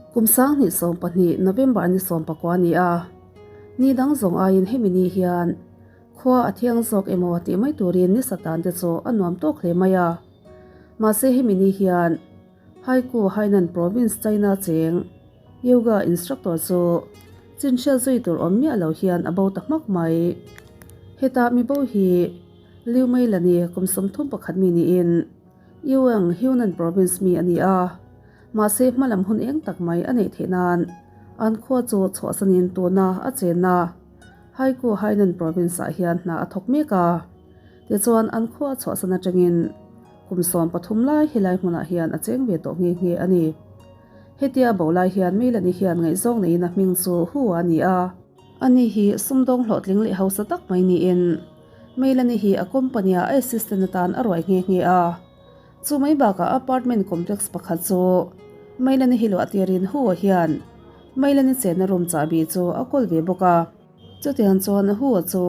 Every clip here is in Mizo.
Kum 2012 November ni 19 a ni a, ni dang zawng aiin hemi ni hian khua a thiang zawk emaw tih mai turin ni satan te chu a nuam tawk hle mai a. Mahse hemi ni hian Haikou Hainan Province China cheng Yoga instructor chu chinhriat zui tur awm miah lo hian a bo ta hmak mai. Heta mi bo hi Liu Meilani kum 31 mi niin Yuang Hunan Province mi a ni a. Mahse hmalam hun eng tak mai a neih theih nan an khua chu chhuahsanin tuna a chenna Haikou Hainan Province ah hian hna a thawk mek a. Tichuan an khua chhuahsan atangin kum 13 lai helai hmunah hian a cheng ve tawh nghe nghe a ni. Hetia bo lai hian Meilani hian ngaihzawng neiin a hming chu Hu a ni a. Ani hi sumdawng hlawhtling leh hausa tak mai niin Meilani hi a company ah a assistant atan a ruai nghe nghe a. Chu mai bakah apartment complex pakhat chu Meilani hi luah tirin Hu a hian Meilani chenna room chahbi chu a kawl ve bawk a. Chutiang chuan Hu a chu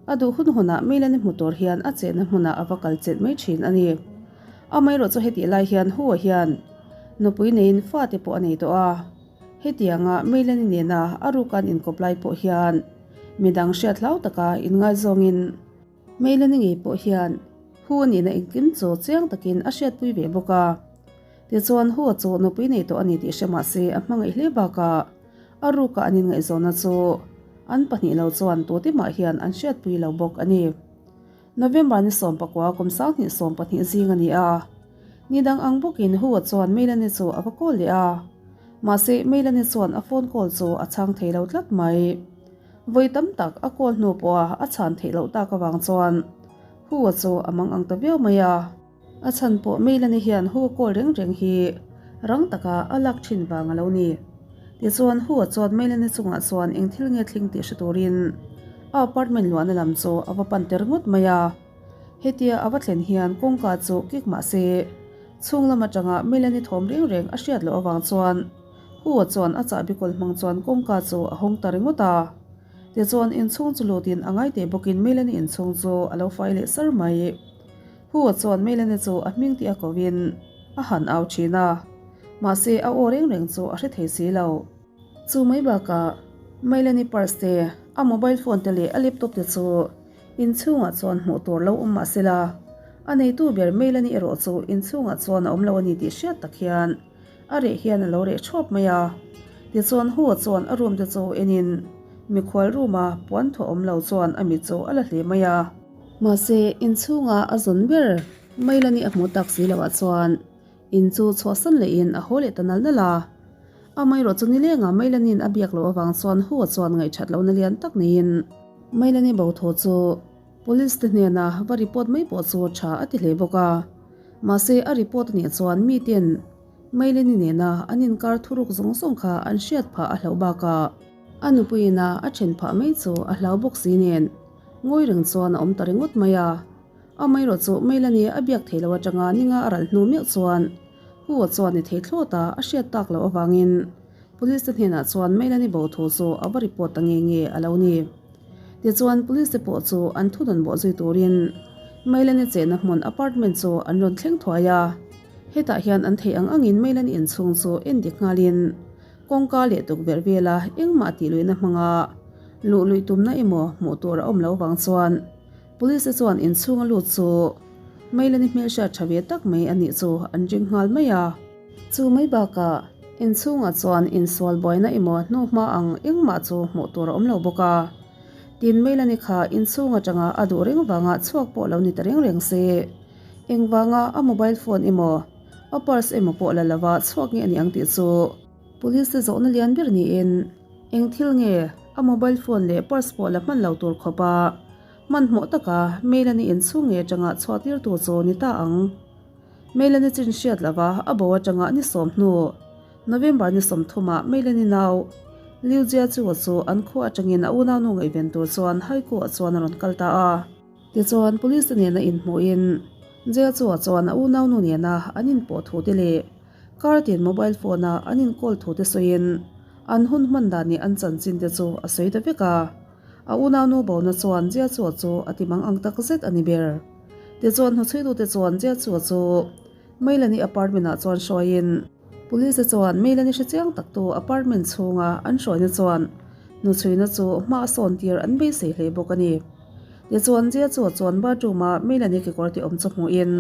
a duh hun hunah Meilani hmu tur hian a chenna hmunah a va kal chet mai thin a ni. Amaherawh chu hetih lai hian Hu a hian nupui neiin fate pawh a nei tawh a. Hetianga Meilani nena a rukan inkawp lai pawh hian midang hriat hlau taka inngaizawngin Meilani ngei pawh hian Hu a nihna engkim chu chiang takin a hriatpui ve bawk a. Tichuan Hu a chu nupui nei tawh a ni tih hre mah se a hmangaih hle bakah a ruka an inngaihzawnna chu an pahnih lo chuan tute mah hian an hriatpui lo bawk a ni. November ni 19 kum 2012 zing a ni a. Ni dang ang bawkin Hu a chuan Meilani chu a va call leh a. Mahse Meilani chuan a phone call chu a chhang thei lo tlat mai. Vawi tam tak a call hnu pawha a chhan theih loh tak avang chuan Hu a chu a mang ang ta viau mai a. A chhan pawh Meilani hian Hu a call reng reng hi rang taka a lak thin vang a lo ni. Tichuan Hu a chuan Meilani chungah chuan eng thil nge thleng tih hre turin a apartment luahna lam chu a va pan ter ngawt mai a. Hetia a va thlen hian kawngka chu kik mah se chhung lam atanga Meilani thawm reng reng a hriat loh avang chuan Hu a chuan a chahbi kawl hmang chuan kawngka chu a hawng ta ringawt a. Tichuan inchhung chu lutin a ngai teh bawkin Melanie inchhung chu a lo fai leh sar mai. Hu a chuan Melanie chu a hming tih a kovin a han au thin a. Mahse a aw reng reng chu a hre thei si lo. Chu mai bakah Melanie purse te, a mobile phone te leh a laptop te chu inchhungah chuan hmuh tur lo awm mahsela a neitu ber Melanie erawh chu inchhungah chuan a awm lo a ni tih hriat tak hian A reh hian a lo reh thuap mai a. Tichuan Hu-a chuan a room te chu enin mikhual room a puan thuah awm lo chuan a mit chu a la hle mai a. Mahse, inchhunga a zawn ber Mailani a hmu tak si loah chuan in chu chhuahsan lehin a haw leh ta nal nal a. Amaherawh chu nilengah Mailani'n a biak loh avang chuan Hu-a chuan ngaihṭhat lohna lian tak neiin Mailani bo thaw chu Police te hnena va report mai pawh chu tha a ti hle bawk a. Mahse a report a nih chuan miten Maileni nena an inkar thuruk zawng zawng kha an hriat phah a hlauh bakah a nupuiin a a then phah mai chu a hlau bawk si nen ngawi reng chuan a awm ta ringawt mai a. Amaherawh chu Mailani a biak theih loh atanga ninga a ral hnu meuh chuan Hu-a chuan ni thei thlawt a a hriat tak loh avangin Police te hnenah chuan Mailani bo thu chu a va report ta nge nge a lo ni. Tichuan Police te pawh chu an thunawn bawh zui turin Mailani chenna hmun apartment chu an rawn thleng thuai a. Hetah hian an theih ang angin Mailani inchhung chu en dik nghalin kawngka leh tukverh vela engmah tih luihna hmanga luh luih tumna emaw hmuh tur a awm lo vang chuan Police te chuan inchhunga lut chu Mailani hmelhriat tha ve tak mai a nih chu an ring nghal mai a. Chu mai bakah inchhungah chuan insual buaina emaw hnuhma ang engmah chu hmuh tur a awm lo bawk a. Tin Mailani kha inchhung atanga a duh reng vanga chhuak pawh lo ni ta reng reng se. Engvanga a mobile phone emaw a purse emaw pawh la lova chhuak nge a ni ang tih chu Police te zawhna lian ber niin eng thil nge a mobile phone leh purse pawh la hman lo tur khawpa hmanhmawh taka Mailani inchhung nge atanga chhuah tir tur chu ni ta ang. Melanie chin hriat lova a bo atanga ni sawm hnu November ni 30 ah Melanie nau Liu Jia Chu-a chu an khua atangin a unaunu ngaihven tur chuan Haikou ah chuan a rawn kal ta a. Tichuan police te nena inhmuhin Jia Chu-a chuan a unaunu nena an inpawh thu te leh kar tin mobile phone a an inkawl thu te sawiin an hun hman dan leh an chanchin te chu a sawi ta vek a. A unaunu bona chuan Jia Chu-a chu a ti mang ang takzet a ni ber. Tichuan hnuchhuitute chuan Jia Chu-a chu Mailani apartment ah chuan hruaiin Police chuan Melanie hre chiang tak tu apartment chhunga an hruaina chuan hnuchhuina chu hma a sawn tir an beisei hle bawk a ni. Tichuan Jia chu chuan bathroom a Melanie kekawr te awm chu hmuhin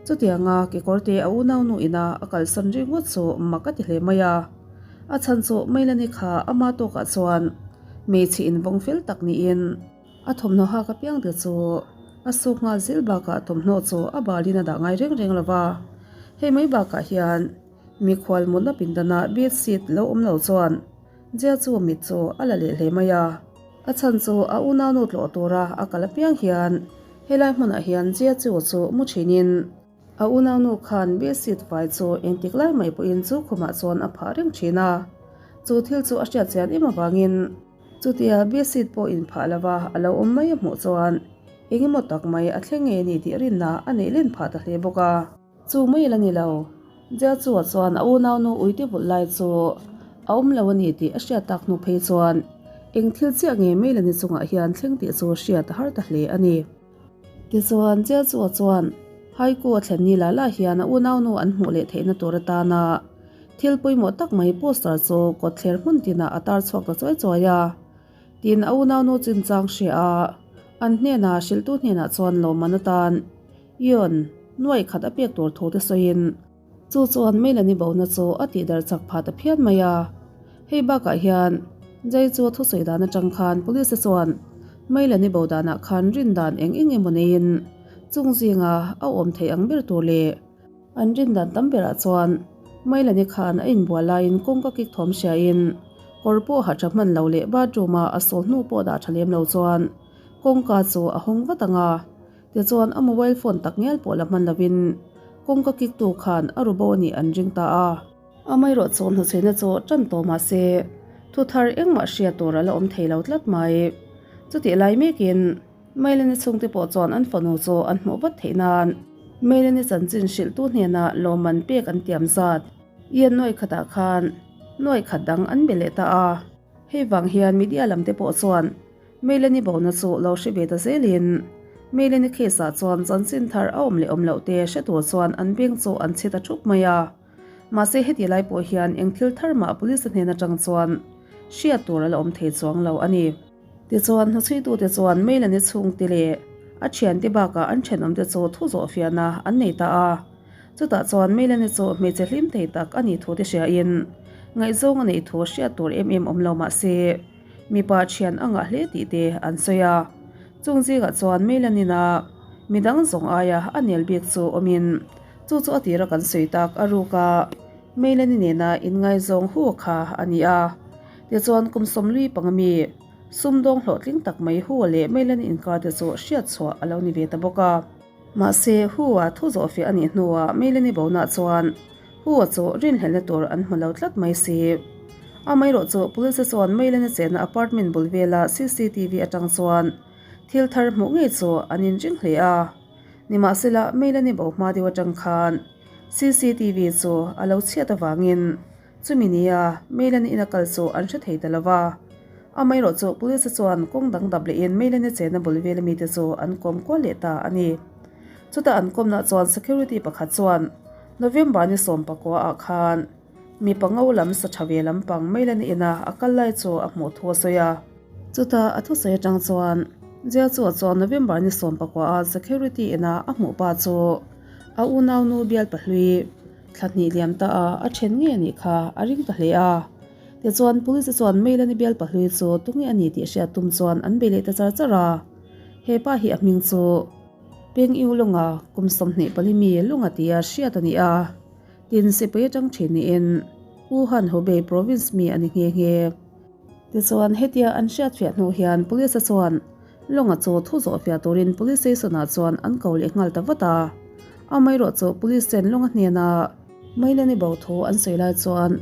chutianga kekawr te a unaunu ina a kalsan ringawt chu mak a ti hle mai a. A chhan chu Melanie kha ama tawkah chuan hmeichhe invawng fel tak niin, A thawmhnaw hak apiang te chu a suk nghal zil bakah thawmhnaw chu a balin a dah ngai reng reng lo va. Hei mai bakah hian mikhual mutna pindanah bed sheet lo awm lo chuan Jia chu mit chu a la leh hle mai a. A chhan chu a unaunu tlawh tura a kal apiang hian helai hmunah hian Jia chu chu mu thinin a unaunu khan bed sheet vai chu engtik lai mai pawhin chu khumah chuan a phah reng thin a. Chu thil chu a hriat chian em avangin. Chutia bedsheet pawh inphah lova a lo awm mai a hmuh chuan eng emaw tak mai a thleng ngei a ni tih rinna a neih len phah ta hle bawk a. Chu mai la ni lo, Jiachua chuan a unaunu uite vulh lai chu a awm lo a ni tih a hriat tak hnu phei chuan eng thil chiah nge mai la ni chungah hian thleng tih chu hriat a har ta hle a ni. Tichuan, Jiachua chuan Haiku a thlen ni la la hian a unaunu an hmuh leh theihna tur atana Thil pawimawh tak mai poster chu kawtthler hmun tinah a tar chhuak ta chuai chuai a. Tin, a unaunu chinchang hria a, an hnenah hrilhtu hnenah chuan lawmman atan Ion nuaih khat a pek tur thu te sawiin chu chuan Melanie bona chu a tihdarh chak phah ta phian mai a. Hei bakah hian Jay chu thusawi dan atang khan police te chuan Melanie bo danah khan rin dan eng eng emaw neiin chung zinga a awm theih ang ber tur leh An rin dan tam berah chuan Mailani khan a inbual laiin kawngka kik thawm hriain kawr pawh ha tha hman lo leh bathroom a a sawl hnu pawh dah tha lem lo chuan kawngka chu a hawng vat ang a, tichuan a mobile phone tak ngial pawh la hman lovin kawngka kik tu khan a ru bo a nih an ring ta a. Amaherawh chu hnuchhuina chu tan tawh mah se thu thar engmah hriat tur a la awm thei lo tlat mai. Chutih lai mekin. Melanie chhungte pawh chuan an fanu chu an hmuh vat theih nan Melanie chanchin hrilhtu hnenah lawmman pek an tiam zat. Ian nuai khatah khan nuai khat dang an be leh ta a. Hei vang hian media lam te pawh chuan Melanie bona chu lo hre ve ta zelin Melanie case ah chuan chanchin thar a awm leh awm loh te hre tur chuan an beng chu an chhe ta thup mai a. Mahse heti lai pawh hian eng thil thar mah police hnen atang chuan hriat tur a la awm thei chuang lo a ni. Tichuan, hnuchhuitute chuan Melanie chhungte leh a thiante bakah an thenawmte chu thu zawh fiahna an nei ta a. Chutah chuan Melanie chu hmeichhe hlim thei tak a nih thu te hriain ngaihzawng a neih thu hriat tur em em awm lo mah se, mipa thian a ngah hle tih te an sawi a. Chung zingah chuan Melanie-na midang zawng aia a nel bik chu awmin chu chu a tira kan sawi tak a ruk a, Melanie nena inngaizawng hu kha a ni a. Tichuan kum sawmlui panga mi sumdawng hlawhtling tak mai Hua leh Melanie inkar te chu hriat chhuah a lo ni ve ta bawk a. Mahse, Hua thu zawh fiah a nih hnuah Melanie bonah chuan Hua chu rinhlelhna tur an hmu lo tlat mai si. Amaherawh chu police chuan Melanie chenna apartment bul vela cctv atang chuan thil thar hmuh ngei chu an inring hle a. Nimahsela, Melanie bo hma deuh atang khan cctv chu a lo chhiat avangin Chumi nia Melanie ina kal chu an hre thei ta lo va. Amaherawh chu police chuan kawng dang dap lehin Melanie chenna bul vela mite chu an kawm kual leh ta a ni. Chuta an kawmna chuan security pakhat chuan November ni 19 ah khan mipa ngo lam sa tha ve lampang Melanie ina a kal lai chu a hmuh thu a sawi a. Chuta a thusawi atang chuan jail chu chuan November ni 19 ah security ina a hmuh pa chu a unaunu bial pahlui Thla hnih liam ta a, a then ngei a nih kha, a ring ta hle a. Tichuan, police chuan Melanie bial pahlui chu tunge a ni tih hriat tum chuan an bei leh ta char char a. He pa hi a hming chu Peng Yu Lunga, kum 24 mi Lunga tia hriat a ni a. Tin, sipai atang thin niin Wuhan, Hubei province mi a ni nghe nghe. Tichuan, hetia an hriatfiah hnu hian police chuan Lunga chu thu zawhfiah turin police station ah chuan an ko leh nghal ta vat a. Amaherawh chu police ten Lunga hnena Mailani bo thu an sawi lai chuan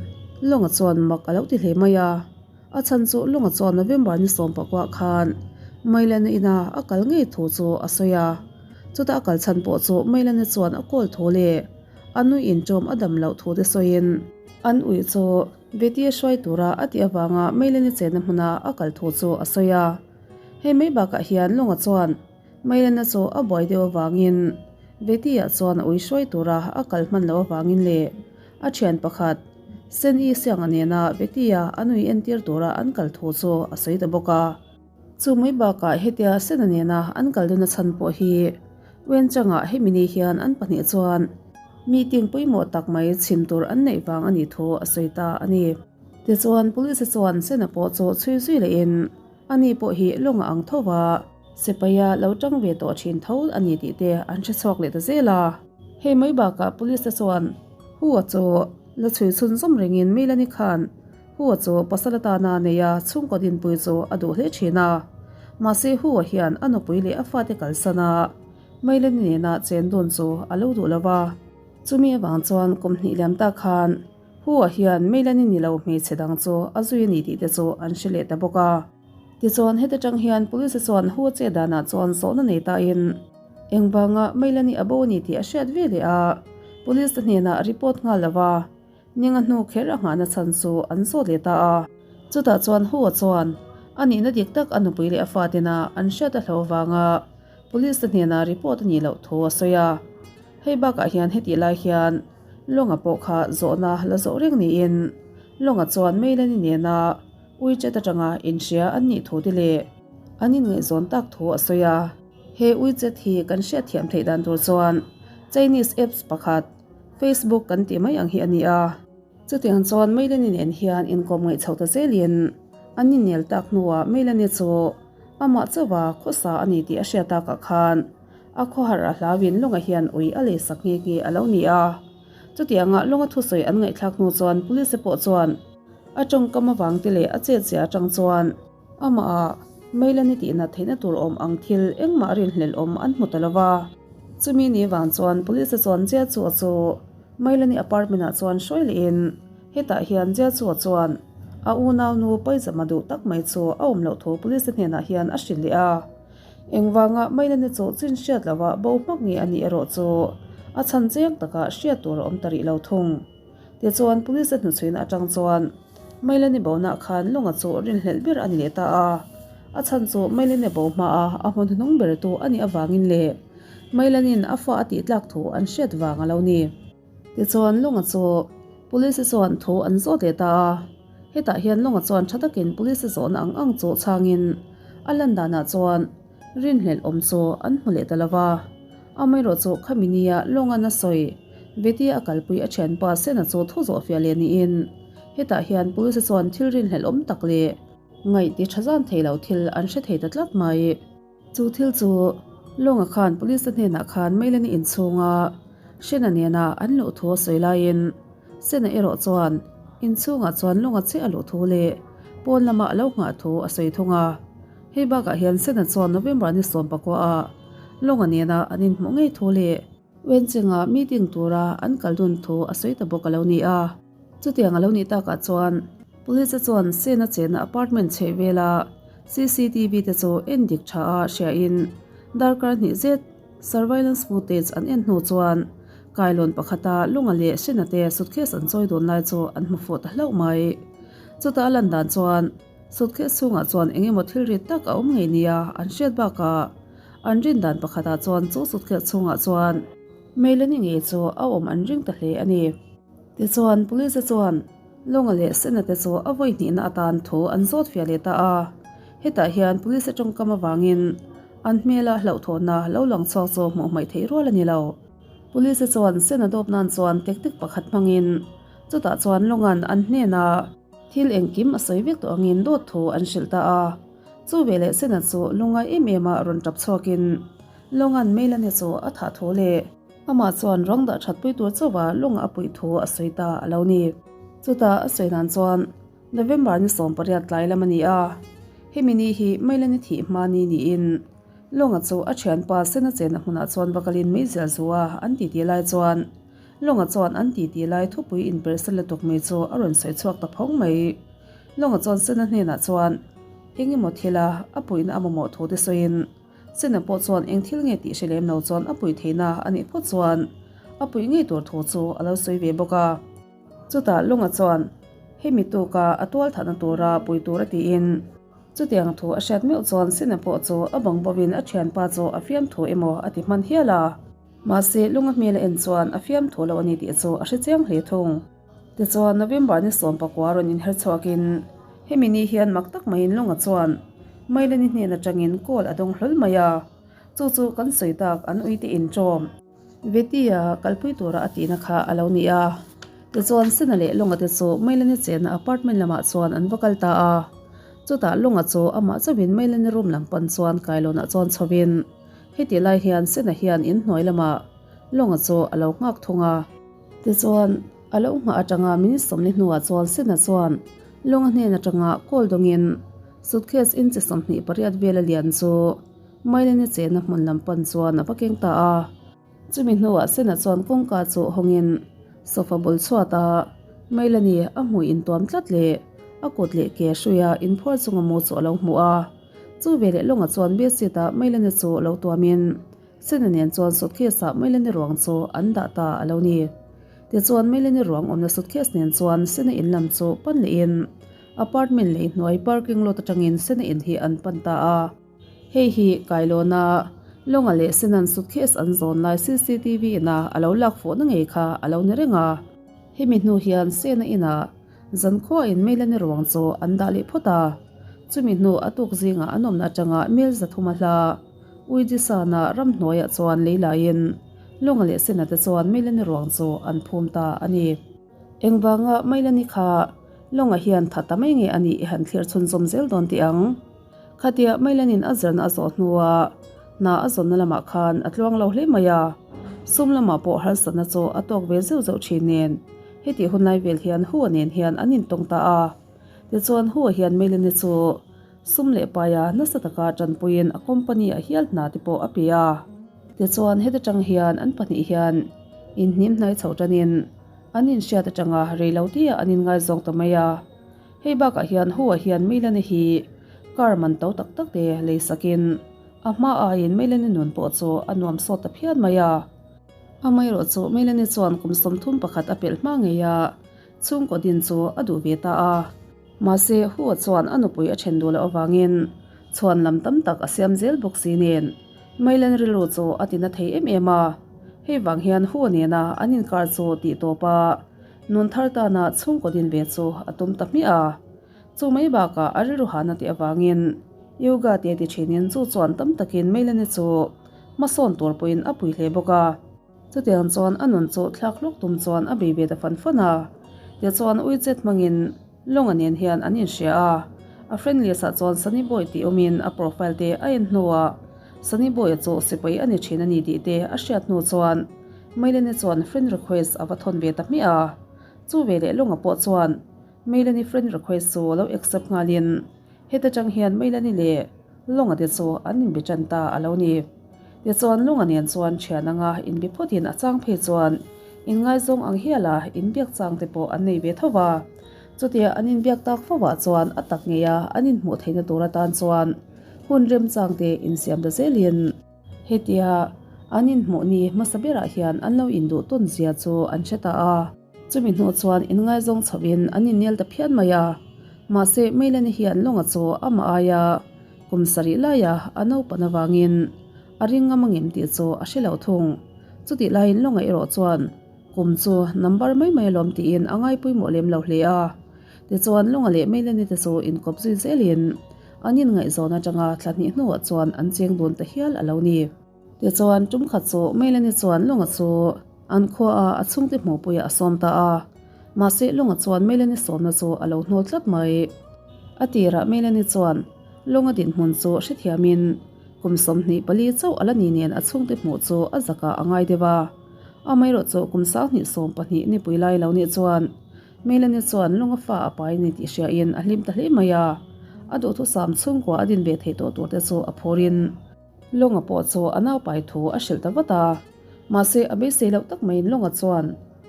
Lunga chuan mak a lo ti hle mai a. A chhan chu Lunga chuan November ni 19 khan Mailani ina a kal ngei thu chu a sawi a. Chuta a kal chhan pawh chu Mailani chuan a kawl thu leh a nui inṭawm a dam loh thu te sawiin an ui chu Betty a hruai tura a tih avanga Mailani chenna hmuna a kal thu chu a sawi a. Hei mai bakah hian Lunga chuan Mailana chu a buai deuh avangin Betty-ah chuan a ui hruai tura a kal hman loh avangin leh A thian pakhat, Sen-i Sianga nena Betty-a a nui entir tura an kal thu chu a sawi ta bawk a. Chu mai bakah hetia Sena nena an kal duna chhan pawh hi Wenchangah hemi ni hian an pahnih chuan meeting pawimawh tak mai chhim tur an neih vang a nih thu a sawi ta a ni. Tichuan Police chuan Sena pawh chu chhui zui lehin ani pawh hi lawng a ang tho va, sipaia lo tang ve tawh thin tho a ni tih te an hre chhuak leh ta zel a. Hei mai bakah Police te chuan Hu-a chu la chhui chhunzawm rengin Melanie khan Hu-a chu pasal atana neia chhungkaw dinpui chu a duh hle thin a. Mahse Hu-a hian a nupui leh a fate kalsan a, Melanie nena chen dun chu a lo duh lo va. Chumi avang chuan kum hnih liam tak khan Hu-a hian Melanie ni lo hmeichhe dang chu a zui a ni tih te chu an hre leh ta bawk a. Tichuan heti tang hian Police chuan Hu-a che danah chuan zawhna nei tain engvanga Melanie a bo a ni tih a hriat ve leh a, Police te hnenah report nghal lo va. Ninga hnu kher a nghahna chhan chu an zawt leh ta a. Chutah chuan Hu-a chuan a nihna dik tak a nupui leh a fatena an hriat a hlo vanga Police te hnenah report a nih loh thu a sawi a. Hei bakah hian hetih lai hian Lawnga pawh kha zawhna la zawh reng niin Lawnga chuan Meilani nena WeChat atanga inhria an nih thu te leh an inngaihzawn tak thu a sawi a. He WeChat hi kan hriatthiam theih dan tur chuan Chinese apps pakhat Facebook kan tih mai ang hi a ni a. Chutiang chuan Meilani nen hian inkawm ngaih chho ta zelin an innel tak hnuah Meilani chu amah chauha khawsa a ni tih a hriat takah khan A khawhar a hlauin Lunga hian ui a lei sak nghe nghe a lo ni a. Chutianga Lunga thusawi an ngaihthlak hnu chuan Police pawh chuan a tawngkam avang te leh a chetzia atang chuan amah ah Meilani tihna theihna tur awm ang thil engmah rinhlelh awm an hmu ta lo va. Chumi ni vang chuan Police chuan Jia Chua chu Meilani apartment ah chuan hruai lehin hetah hian Jia Chua chuan a unaunu Paizama duh tak mai chu a awm loh thu Police hnenah hian a hrilh leh a. Engvanga Mailani chu chin hriat lova bo hmak nge a nih erawh chu a chhan chiang taka hriat tur a awm ta rih lo thung. Tichuan Police a hnuchhuina atang chuan Mailani bonah khan Lunga chu rinhlelh ber a ni leh ta a. A chhan chu Mailani bo hmaa a hmun hnung ber tu a nih avangin leh Mailanin a fa a tih tlak thu an hriat vang a lo ni. Tichuan Lunga chu Police chuan thu an zawt leh ta a. Hetah hian Lunga chuan tha takin Police zawhna ang ang chu chhangin a lan danah chuan rinhlelh awm chu an hmu leh ta lo va. Amaherawh chu khami nia Lunga'n a sawi Vetia a kalpui a thianpa Sena chu thu zawh fiah leh niin hetah hian Police chuan thil rinhlelh awm tak leh ngaih ti tha zan thei lo thil an hre thei ta tlat mai. Chu thil chu Lawnga khan Police te hnenah khan Meilani inchhunga Sena nena an luh thu a sawi laiin Sena erawh chuan inchhungah chuan Lawnga chiah a luh thu leh pawn lama a lo nghah thu a sawi thung a. Hei bakah hian Sena chuan November ni 19 ah Lawnga nena an inhmuh ngei thu leh Wenchengah meeting tura an kal dun thu a sawi ta bawk a lo ni a. Chutiang a lo nih takah chuan Police chuan Sena chenna apartment chheh vela CCTV te chu en dik tha a hriain darkar hnih zet surveillance footage an en hnu chuan kailawn pakhata Lunga leh Sena te suitcase an chawi dawn lai chu an hmu fuh ta hlauh mai. Chuta a lan dan chuan suitcase chhungah chuan eng emaw thil rit tak a awm ngei nia an hriat bakah an rin dan pakhatah chuan chu suitcase chhungah chuan Melanie ngei chu a awm an ring ta hle a ni. Tichuan, Police chuan Lawnga leh Sena te chu a vawi hnihna atan thu an zawt fiah leh ta a. Hetah hian Police tawngkam avangin an hmela hlauhthawhna lo lang chhuak chu hmuh hmaih theih rual a ni lo. Police chuan Sena dawp nan chuan tactic pakhat hmangin chutah chuan Lawnga'n an hnena thil engkim a sawi vek tawh angin dawt thu an hrilh ta a. Chu veleh Sena chu lungngai em em a rawn tap chhuakin Lawnga'n Melanie chu a thah thu leh Amah chuan ruang dah that pui tur chauha lung a puih thu a sawi ta a lo ni. Chutah a sawi dan chuan November ni 18 tlai lam a ni a, hemi ni hi Mailani thih hma ni niin Lawnga chu a thianpa Sena chenna hmunah chuan va kalin meizial zu a an titi lai chuan Lawnga chuan an titi lai thupui inperhsan lutuk mai chu a rawn sawi chhuak ta phawng mai. Lawnga chuan Sena hnenah chuan eng emaw thila a puihna a mamawh thu te sawiin Sena pawh chuan eng thil nge tih hre lem lo chuan a puih theihna a nih phawt chuan a puih ngei tur thu chu a lo sawi ve bawk a. Chutah Lunga chuan hemi tuka a tual thahna tura pui tur a tiin chutiang thu a hriat meuh chuan Sena pawh chu a bang bovin a thianpa chu a fiam thu emaw a ti hman hial a. Mahse, lunga hmel a en chuan a fiamthu lo a ni tih chu a hre chiang hle thung. Tichuan, November ni 19 rawn inher chhuakin hemi ni hian mak tak maiin lunga chuan Mailani hnen atangin call a dawng hlawl mai a, chu chu kan sawi tak an uite inṭawm. Vetia kalpui tura a tihna kha a lo ni a. Tichuan, Sena leh Lunga te chu Mailani chenna apartment lamah chuan an va kal ta a. Chutah Lunga chu amah chauhin Mailani room lam pan chuan kailawnah chuan chhovin hetih lai hian Sena hian inhnuai lamah Lunga chu a lo nghak thung a. Tichuan, a lo nghah atanga minute sawmli hnuah chuan Sena chuan Lunga hnen atanga call dawngin suitcase inchi 28 vela lian chu Mailani chenna hmun lam pan chuan a va keng ta a. Chumi hnuah Sena chuan kawngka chu hawngin sofa bul chhuat a Mailani a hmui intuam tlat leh a kut leh ke hruia inphuar chunga mu chu a lo hmu a. Chu veleh lawnga chuan bedsheet ah Mailani chu lo tuamin Sena nen chuan suitcase ah Mailani ruang chu an dah ta a lo ni. Tichuan Mailani ruang awmna suitcase nen chuan Sena in lam chu pan lehin apartment lei hnuai parking lot atangin Sena in hi an pan ta a. Hei hi Kailawna Lawnga leh Senan suitcase an zawn lai cctv ina a lo lak fuhna ngei kha a lo ni reng a. Hemi hnu hian Sena inah zankhuain Melanie ruang chu an dah leh phawt a. Chumi hnu a tuk zingah an awmna atanga mel 300 a hla Uijisana ramhnuaiah chuan lei laiin Lawnga leh Sena te chuan Melanie ruang chu an phum ta a ni. Engvanga Melanie kha Lawnga hian tha ta mai nge a nih i han thlir chhunzawm zel dawn tih ang. Khatia Mailanin a zirna a zawh hnua hna a zawnna lamah khan a tluang lo hle mai a, sum lamah pawh harsatna chu a tawk ve zeuh zeuh thin nen hetih hunlai vel hian Hua nen hian an intawng ta a. Tichuan Hua hian Mailani chu sum leh paia nasa taka tanpuiin a company a hial hna te pawh a pe a. Tichuan heti tang hian an pahnih hian inhnim hnai chho tanin an inhriat atanga rei lo tia an inngaizawng ta mai a. Hei bakah hian Hua hian Meilani hi car man to tak tak te lei sakin a hma aiin Meilani nun pawh chu a nuam sawt ta phian mai a. Amaherawh chu Meilani chuan kum 31 a pelh hma ngei a, chhungkaw din chu a duh ve ta a. Mahse Hua chuan a nupui a then duh loh avangin chhuan lam tam tak a siam zel bawk si nen Meilani rilru chu a tina thei em em a. Hei vang hian Hua nena an inkar chu tih tawp a Nun thar tana chhungkaw din ve chu a tum ta hmiah a. Chu mai bakah a rilru hana tih avangin yoga te ti thinin chu chuan tam takin Melanie chu hmasawn tur pawhin a pui hle bawk a. Chutiang chuan a nun chu thlak hlawk tum chuan a bei ve ta fan fan a. Tichuan Uichet hmangin Lawnga nen hian an inhria a. A friend list ah chuan Sunny Boy tih awmin a profile te a en hnuah Sunny Boy-a chu sipai a ni thin a ni tih te a hriat hnu chuan Melanie chuan friend request a va thawn ve ta hmiah a. Chu veleh Lawnga pawh chuan Melanie friend request chu lo accept nghalin heta tang hian Melanie leh Lawnga te chu an inbe tan ta a lo ni. Tichuan Lawnga nen chuan thian anga inbe phawtin a chang phei chuan inngaizawng ang hiala inbiak chang te pawh an nei ve tho va. Chutia an inbiak tak fo ah chuan a tak ngeia an inhmuh theihna tur atan chuan hun remchang te insiam ta zelin Hetia an inhmuh ni hmasa berah hian an lo induh tawn zia chu an hre ta a. Chumi hnu chuan inngaizawng chhohin an innel ta phian mai a. Mahse, Melanie hian lawnga chu amah aia kum sarih laia a naupan avangin a ring ngam angem tih chu a hre lo thung. Chutih laiin lawnga erawh chuan kum chu number mai mai alawm tiin a ngaipawimawh lem lo hle a. Tichuan, lawnga leh Melanie te chu inkawp zui zelin An inngaihzawn atanga thla hnih hnuah chuan an cheng dun ta hial a lo ni. Tichuan, tum khat chu Melanie chuan Lunga chu an khuaah a chhungte hmuhpuiah a sawm ta a. Mahse, Lunga chuan Melanie sawmna chu a lo hnawl tlat mai. A tirah Melanie chuan Lunga dinhmun chu hrethiamin kum 24 chauh a la ni nen a chhungte hmuh chu a zakah a ngai deuh a. Amaherawh chu kum 2020 nipui lai lo nih chuan Melanie chuan lunga fa a pai ni tih hriain a hlim ta hle mai a, a duhthusam chhungkua a din ve theih tawh tur te chu a phurin Lunga pawh chu a naupai thu a hrilh ta vat a. Mahse a beisei loh tak maiin Lunga chuan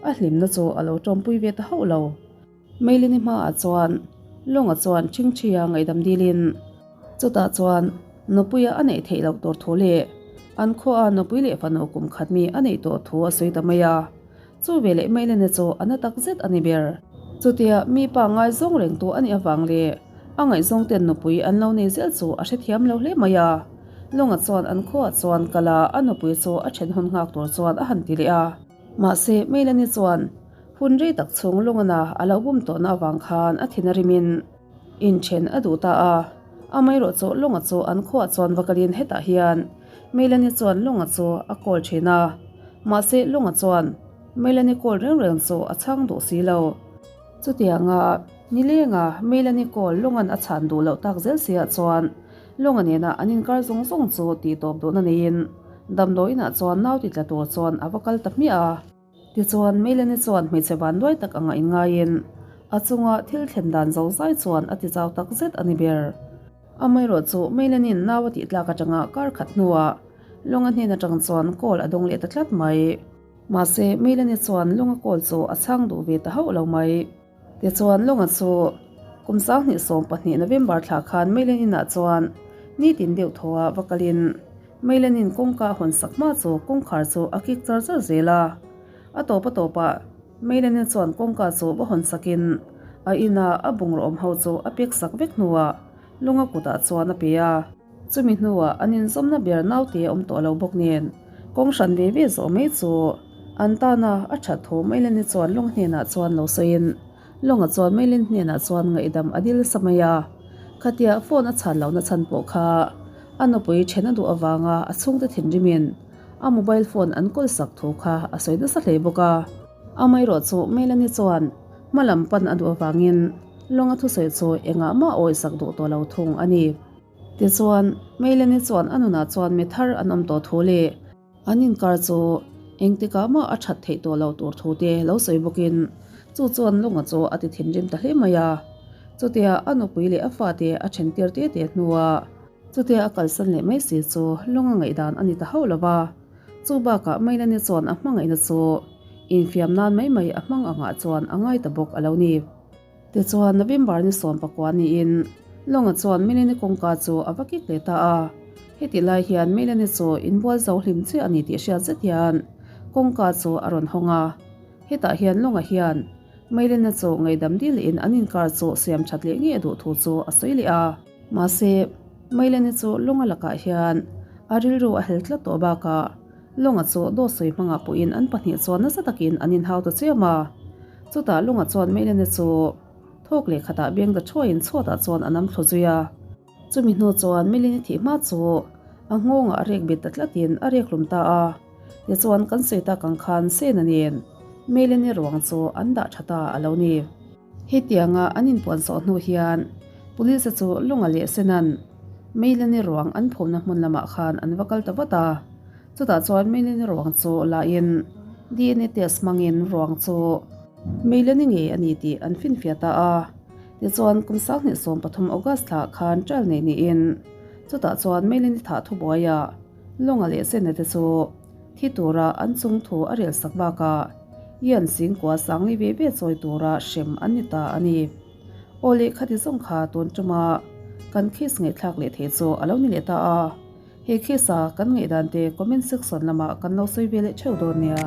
a hlimna chu a lo tawmpui ve ta hauh lo. Melanie hmaah chuan Lunga chuan ṭhingṭhia ngaihdam dilin chutah chuan nupuia a neih theih loh tur thu leh an khuaa nupui leh fanu kum khat mi a neih tawh thu a sawi ta mai a. Chu ve leh Mailene chu a na tak zet a ni ber. Chutia mi pa ngaizawng reng tu a nih avang leh a ngaihzawng ten nupui an lo nei zel chu a hrethiam lo hle mai a. Lunga chuan an khuaah chuan kal a, a nupui chu a then hun nghak tur chuan a han ti leh a. Mahse, Melanie chuan hun rei tak chhung Lungana a lo bum tawhna avang khan a thin a rimin inthen a duh ta a. Amaherawh chu Lunga chu an khuaah chuan va kalin hetah hian Melanie chuan Lunga chu a call thin a. Mahse, Lunga chuan Melanie call reng reng chu a chhang duh si lo. Chutianga nilenga Melanie call Lunga'n a chhan duh loh tak zel siah chuan Lunga nena an inkar zawng zawng chu tih tawp duhna neiin damdawi inah chuan nau ti tla tur chuan a va kal ta hmiah a. Tichuan Melanie chuan hmeichhe vanduai tak anga inngaiin a chunga thil thlen dan zo zai chuan a ti chau tak zet a ni ber. Amaherawh chu Melanie-in nau a tih tlak atanga kar khat hnuah Lunga hnen atang chuan call a dawng leh ta tlat mai. Mahse Melanie chuan Lunga call chu a chhang duh ve ta hauh lo mai. Tichuan Lunga chu kum 2020 November thla khan Meilen inah chuan nitin deuh thaw a va kalin Meilen in kawngka a hawn sak hma chu kawngkhar chu a kik char char zel a. A tawp a tawpah Meilen in chuan kawngka chu va hawn sakin a ina a bungraw awm ho chu a pek sak vek hnuah Lunga kutah chuan a pe a. Chumi hnuah an inzawmna ber naute a awm tawh lo bawk nen kawng hran ve ve zawh mai chu an tana a that thu Mailani chuan Lung hnenah chuan lo sawiin Lunga chuan Mailin hnenah chuan ngaihdam a dil sa mai a. Khatia phone a chhan lohna chhan pawh kha a nupui then a duh avanga a chhungte thinrimin a mobile phone an kawl sak thu kha a sawi nasa hle bawk a. Amaherawh chu Mailani chuan hma lam pan a duh avangin Lunga thusawi chu engah mah a awisak duh tawh lo thung a ni. Tichuan, Melanie chuan a nunah chuan mi thar an awm tawh thu leh an inkar chu engtikah mah a that theih tawh loh tur thu te lo sawi bawkin chu chuan Lunga chu a ti thinrim ta hle mai a. Chutia a nupui leh a fate a then tir te te hnuah chutia a kalsan leh mai si chu Lunga ngaihdan a ni ta hauh lo va. Chu bakah Melanie chuan a hmangaihna chu infiam nan mai mai a hmang angah chuan a ngai ta bawk a lo ni. Tichuan, November ni 19 niin Longa chuan Melanie kawngka chu a va kik leh ta a. Hetih lai hian Melanie chu inbual zo hlim chiah a ni tih hriat zet hian kawngka chu a rawn hawng a. Hetah hian Longa hian Melanie chu ngaihdam dil lehin an inkar chu siam that leh ngei a duh thu chu a sawi leh a. Mahse, Melanie chu Longa lakah hian a rilru a hel tlat tawh bakah Longa chu dawt sawi hmangah pawhin an pahnih chuan nasa takin an inhau ta chiam a. Chutah Lunga chuan Melanie chu thawk leh khatah beng ta thuaiin chhuatah chuan a nam thlu zui a. Chumi hnu chuan Melanie thih hma chu a nghawngah a rek bet ta tlatin a rek hlum ta a. Tichuan kan sawi tak ang khan Sena nen Melanie ruang chu an dah tha ta a lo ni. Hetianga an inpuan sawh hnu hian Police chu Lunga leh Senan Melanie ruang an phumna hmun lamah khan an va kal ta vat a. Chutah chuan Melanie ruang chu lahin DNA test hmangin ruang chu Melanie ngei a ni tih an finfiah ta a. Tichuan kum 2013 August thlah khan trial nei niin chutah chuan Melanie thah thubuaiah Lunga leh Sena te chu thi tura an chung thu a rel sak bakah Ian Singkua Sangli ve ve chawi tura hrem an ni ta a ni. Aw leh khati zawng kha tun tuma kan case ngaihthlak leh thei chu a lo ni leh ta a. He case a kan ngaihdan te comment section lamah kan lo sawi ve leh theuh dawn nia.